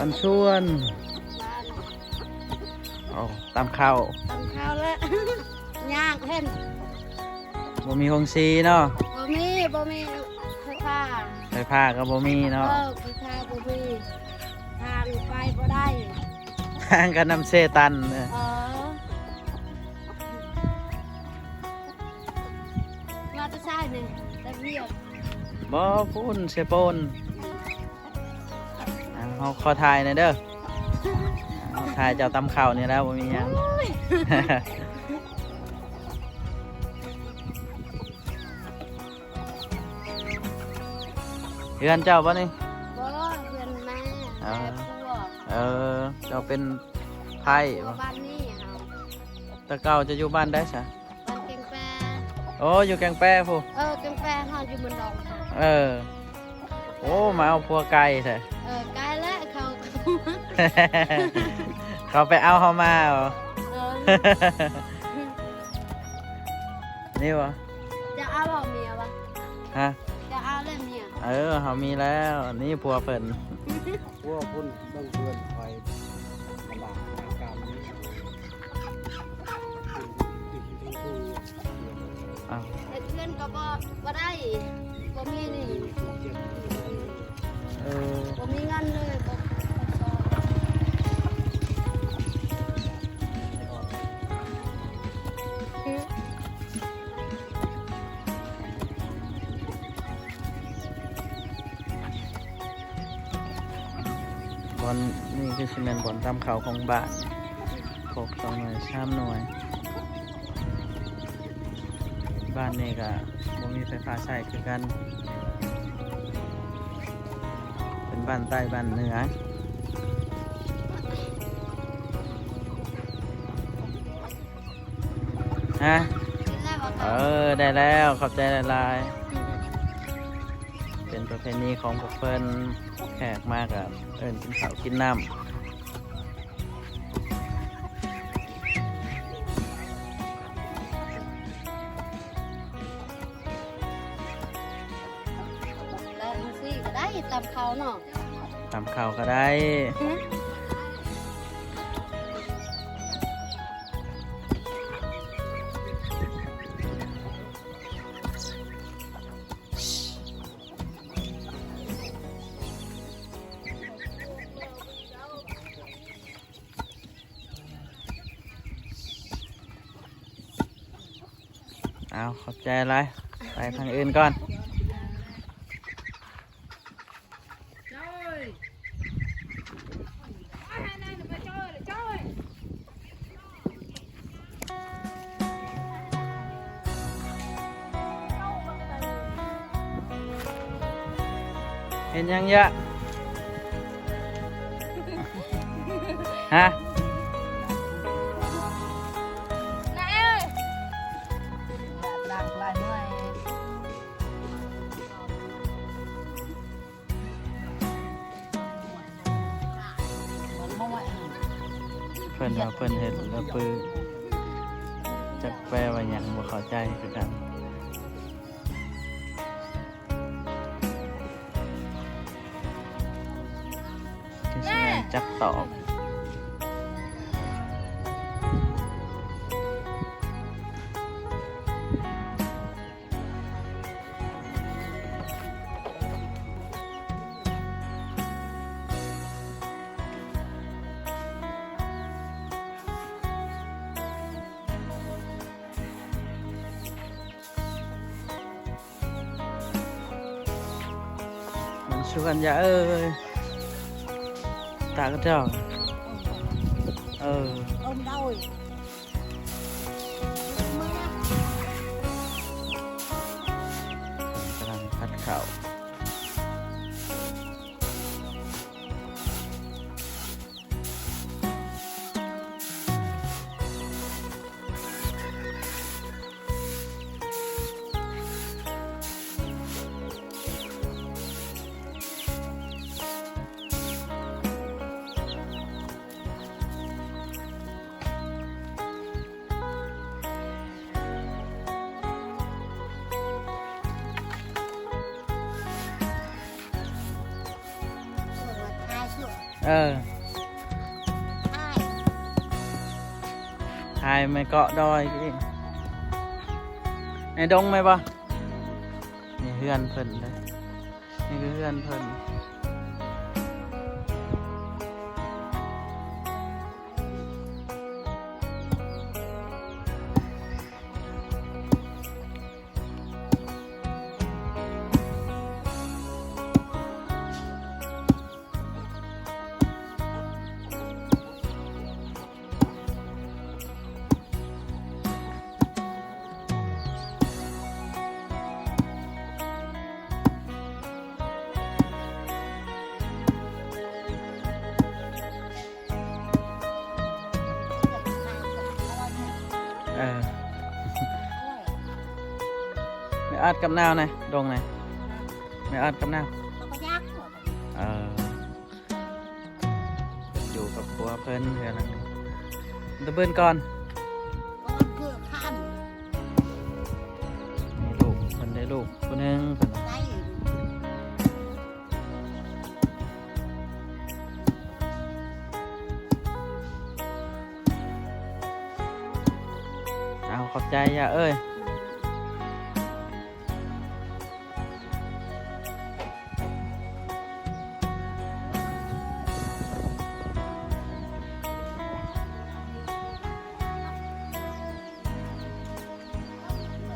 ບ້ານຊວນ ເອົາຕຳເຂົ້າ ຕຳເຂົ້າແລ້ວ ຍາກເຫັນ ບໍ່ມີໂຮງສີເນາະ ບໍ່ມີ ບໍ່ມີໄຟຟ້າ ໄຟຟ້າກໍບໍ່ມີເນາະ ເອີ ໄຟຟ້າບໍ່ມີ ທາງໄປບໍ່ໄດ້ ທາງກໍນ້ຳເຊຕັນ ເອີ ເອີ ມາແຕ່ໃສນີ້ ແຕ່ວຽກ ບໍ່ ພຸ້ນເຊໂປນ. ອ່າ ເຮົາຂໍຖ່າຍແດ່ເດີ ເຮົາຖ່າຍເຈົ້າຕຳເຂົ້ານີ້ແລ້ວ ບໍ່ມີຫຍັງ ໂອ້ຍ ເຮືອນເຈົ້າບໍ່ນີ້? ບໍ່ ເຮືອນແມ່ ເອີ ແມ່ຜົວ ເອີ ເຈົ້າເປັນໃພ້ບໍ່? ບ້ານນີ້ເຮົາ ແຕ່ເກົ່າເຈົ້າຢູ່ບ້ານໃດຊະ? ບ້ານແກ້ງແປ ໂອ້ ຢູ່ແກ້ງແປພຸ້ນ ເອີ ແກ້ງແປ ເຮົາຢູ່ເມືອງດອງ ເອີ ໂອ້ ມາເອົາຜົວໄກແທ້ ເອີ ໄກແລ້ວ ເຂົາ ເຂົາໄປເອົາເຮົາມາບໍ? ເອີ ນີ້ບໍ? ຈະເອົາບໍ່ເມຍວະ? ຮະ? ຈະເອົາແລ້ວເມຍ? ເອີ ເຮົາມີແລ້ວ ນີ້ຜົວເພິ່ນ ຜົວພຸ້ນ ເບິ່ງເພື່ອນຂ້ອຍ ລຳບາກງານການນີ້ ອ້າວ ເຮັດເຮືອນກໍບໍ່ ບໍ່ໄດ້ ບໍ່ມີນີ້ ເອີ ບໍ່ມີເງິນເລີຍ ບໍ່ ບ່ອນນີ້ຄືຊິແມ່ນບ່ອນຕຳເຂົ້າຂອງບ້ານ ຄົກສອງໜ່ວຍ ສາມໜ່ວຍ ບ້ານນີ້ກະບໍ່ມີໄຟຟ້າໃຊ້ຄືກັນ ເປັນບ້ານໃຕ້ບ້ານເໜືອ. ຮະ? ກິນແລ້ວບໍ່? ເອີ ໄດ້ແລ້ວ ຂອບໃຈຫຼາຍໆ ເປັນປະເພນີຂອງພວກເພິ່ນ ແຂກມາກະເອີ້ນກິນເຂົ້າກິນນ້ຳ ແລ້ວຈັ່ງຊີ້ກໍໄດ້ ຕຳເຂົ້າເນາະ ຕຳເຂົ້າກໍໄດ້ ເອົາ ຂອບໃຈຫຼາຍ ໄປທາງອື່ນກ່ອນ. ເຫັນຫຍັງຍະ? ຮະ? ເພິ່ນວ່າເພິ່ນເຮັດລະປື ຈັກແປວ່າຫຍັງ ບໍ່ເຂົ້າໃຈຄືກັນ. ຄືຊິແມ່ນຈັກຕອກ. ມັນຊວນຢາເອີຍ ຕາກະເຈົ້າ ເອີ ເອີ ກຳລັງຜັດເຂົ້າ. ເ ເອີ ຖ່າຍແມ່ເກາະດອຍອີກ ໃນດົງແມ່ນບໍ່? ນີ້ເຮືອນເພິ່ນເດ້ ນີ້ຄືເຮືອນເພິ່ນ. ເອີ ແມ່ອາດກັບໜາວນະ ດົງນະ ແມ່ອາດກັບໜາວ ເອີ ຢູ່ກັບຜົວເພິ່ນເທື່ອໜຶ່ງ ຕະບືນກ່ອນ ກ່ອນຄືຄ່ຳ ມີລູກ ເພິ່ນໄດ້ລູກຜູ້ໜຶ່ງ ເພິ່ນໄດ້ ເອົາ ຂອບໃຈ ຢ່າເອີຍ.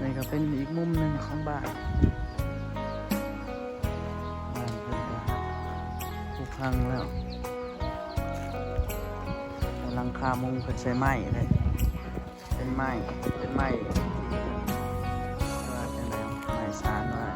ນີ້ກໍເປັນອີກມຸມໜຶ່ງຂອງບ້ານ ບ້ານເພິ່ນກໍຜຸພັງແລ້ວ ແຕ່ຫຼັງຄາມຸງເພິ່ນໃຊ້ໄມ້ເດ້ ເປັນໄມ້ ເປັນໄມ້ ເອີ້ນວ່າຈັ່ງໃດ ໄມ້ສານວ່າ.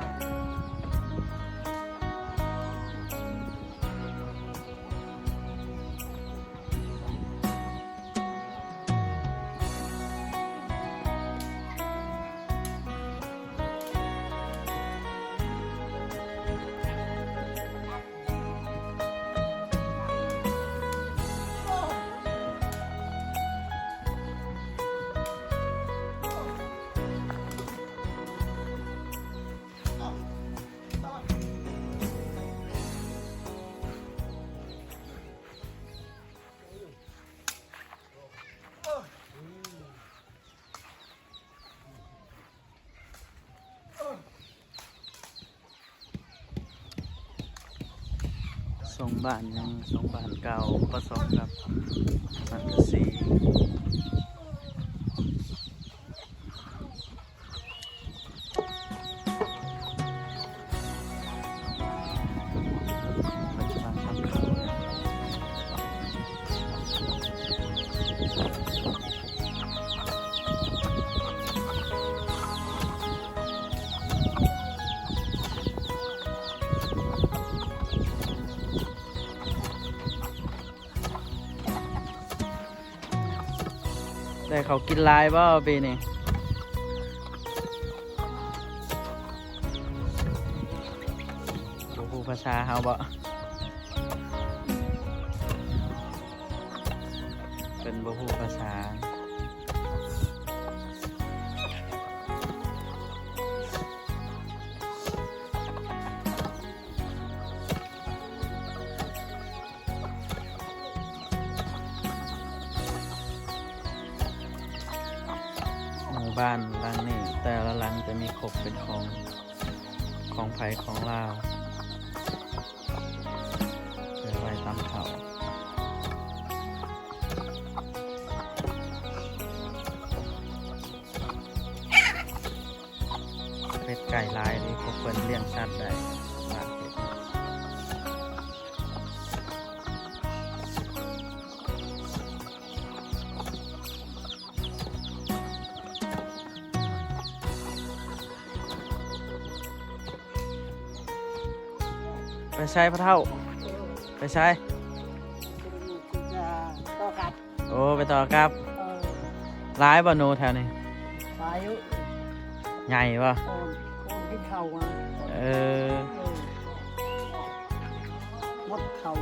ໂຊງບ້ານຍັງ ໂຊງບ້ານເກົ່າປະສົມກັບສັງກະສີ. ໄດ້ເຂົ້າກິນຫຼາຍບໍ່ປີນີ້? ບໍ່ຮູ້ພາສາເຮົາບໍ່? ເພິ່ນບໍ່ຮູ້ພາສາ. ໝູ່ບ້ານຫຼັງນີ້ ແຕ່ລະຫຼັງຈະມີຄົກເປັນຂອງ ຂອງໃຜຂອງລາວ ເກັບໄວ້ຕຳເຂົ້າ. ເປັດໄກ່ຫຼາຍເດ້ ພວກເພິ່ນລ້ຽງສັດໄດ້ ໄປໃສພໍ່ເຖົ້າ? ໄປໃສ? ໂອ້ ໄປຕໍ່ກັບ. ເອີ ຫຼາຍບໍ່ໜູແຖວນີ້? ຫຼາຍຢູ່. ໃຫຍ່ບໍ່? ເອີ ໂອ້ ກິນເຂົ້າມາ. ເອີ ເອີ ໝົດເຂົ້າ.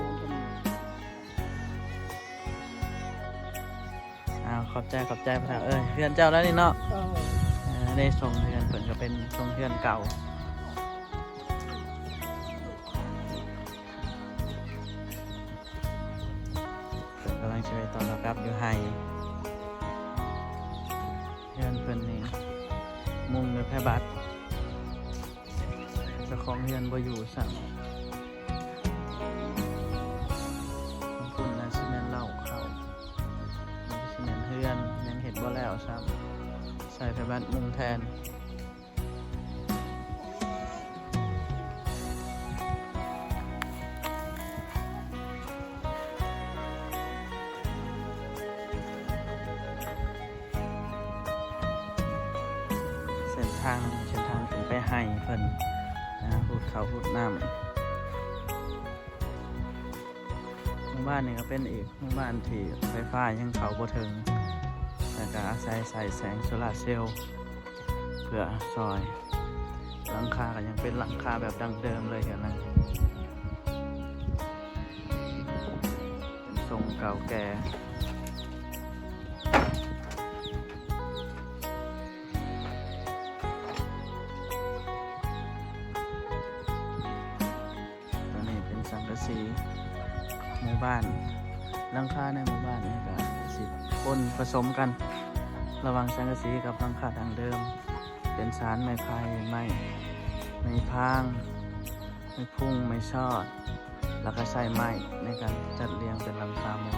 ອ້າວ ຂອບໃຈ ຂອບໃຈພໍ່ເຖົ້າເອີຍ. ເຮືອນເຈົ້າແລ້ວນີ້ເນາະ? ເອີ ເອີ ໄດ້ຊົມເຮືອນເພິ່ນ ກໍເປັນຊົມເຮືອນເກົ່າ. ເ ຕອນເຮົາກັບຢູ່ໄຮ່ ເຮືອນເພິ່ນນີ້ມຸງດ້ວຍຜ້າບັດ ເຈົ້າຂອງເຮືອນບໍ່ຢູ່ຊ້ຳ. ທາງພຸ້ນໜ້າຊິແມ່ນເລົ້າເຂົ້າ ນີ້ຊິແມ່ນເຮືອນ ຍັງເຮັດບໍ່ແລ້ວຊ້ຳ ໃສ່ຜ້າບັດມຸງແທນ. ເສັ້ນທາງ ເສັ້ນທາງຂຶ້ນໄປໄຮ່ເພິ່ນ ນະ ຫູດເຂົ້າຫູດນ້ຳ. ໝູ່ບ້ານນີ້ກໍເປັນອີກໝູ່ບ້ານທີ່ໄຟຟ້າຍັງເຂົ້າບໍ່ເຖິງ ແລ້ວກໍອາໄສໃຊ້ແສງໂຊລາເຊວເພື່ອຊ່ອຍ. ຫຼັງຄາກໍຍັງເປັນຫຼັງຄາແບບດັ້ງເດີມເລີຍຫັ້ນນະ ເປັນຊົງເກົ່າແກ່. ຕົວນີ້ເປັນສັງກະສີໝູ່ບ້ານ ຫຼັງຄາໃນໝູ່ບ້ານນີ້ກໍຊິປົນປະສົມກັນ ລະຫວ່າງສັງກະສີກັບຫຼັງຄາດັ້ງເດີມ ເປັນສານໄມ້ໄຜ່ ໄມ້ ໄມ້ພາງ ໄມ້ພຸງ ໄມ້ຊອດ ແລ້ວກໍໃຊ້ໄມ້ໃນການຈັດລຽງເປັນຫຼັງຄາມຸງ.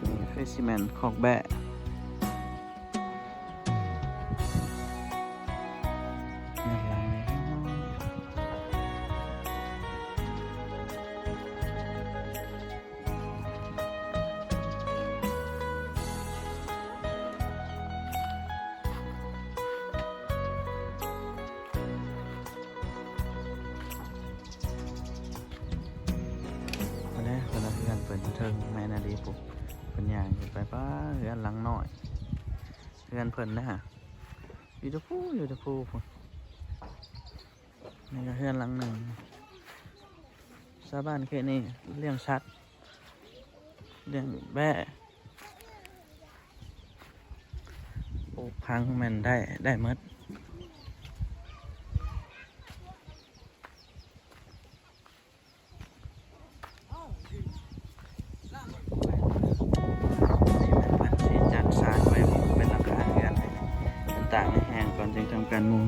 ນີ້ຄືຊິແມ່ນຄອກແບ້. ອັນນີ້ເພິ່ນວ່າເຮືອນເພິ່ນເທິງແມ່ນອີ່ຫຼີພຸ້ນ ເພິ່ນຍ່າງຂຶ້ນໄປ ປ້າ ເຮືອນຫຼັງນ້ອຍ ເຮືອນເພິ່ນນະ ຢູ່ແຕ່ພູ້ ຢູ່ແຕ່ພູ້ພຸ້ນ. ນີ້ກໍເຮືອນຫຼັງໜຶ່ງ ຊາວບ້ານເຂດນີ້ລ້ຽງສັດ ລ້ຽງແບ້ ປູກຜັງແມ່ນໄດ້ ໄດ້ໝົດ. ນີ້ແມ່ນເພິ່ນຊິຈັດສານໄວ້ເປັນຫຼັງຄາເຮືອນ ເພິ່ນຕາກໃຫ້ແຫ້ງກ່ອນຈຶ່ງທຳການມຸງ.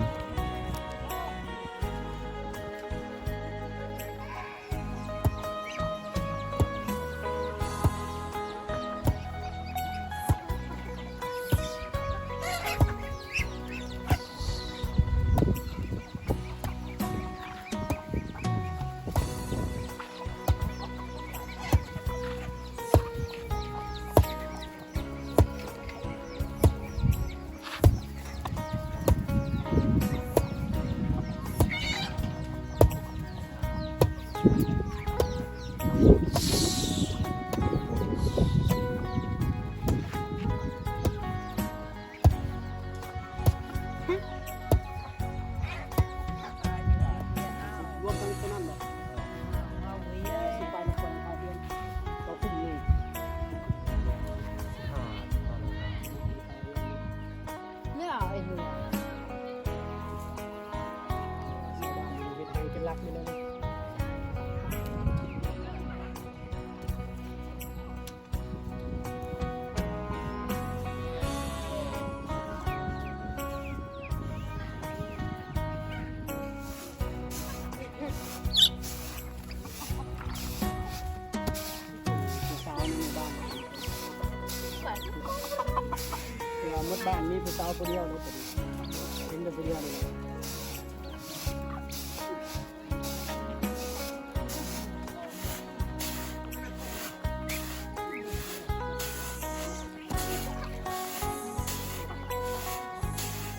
ລວມທັງຕົວນັ້ນເນາະ ສິບປາຍນະຄອນ ເຂົ້າເຮືອນ ເຂົ້າກຸ່ມນີ້ ສິບຫ້າ ເນຍ ໄອ້ເຮືອ ເຮັດໃຫ້ເປັນຫຼັກຢູ່ແລ້ວ. ຜູ້ສາວໃນໝູ່ບ້ານ ເວລາໝົດບ້ານມີຜູ້ສາວຜູ້ດຽວເລີຍ ເຫັນແຕ່ຜູ້ດຽວເລີ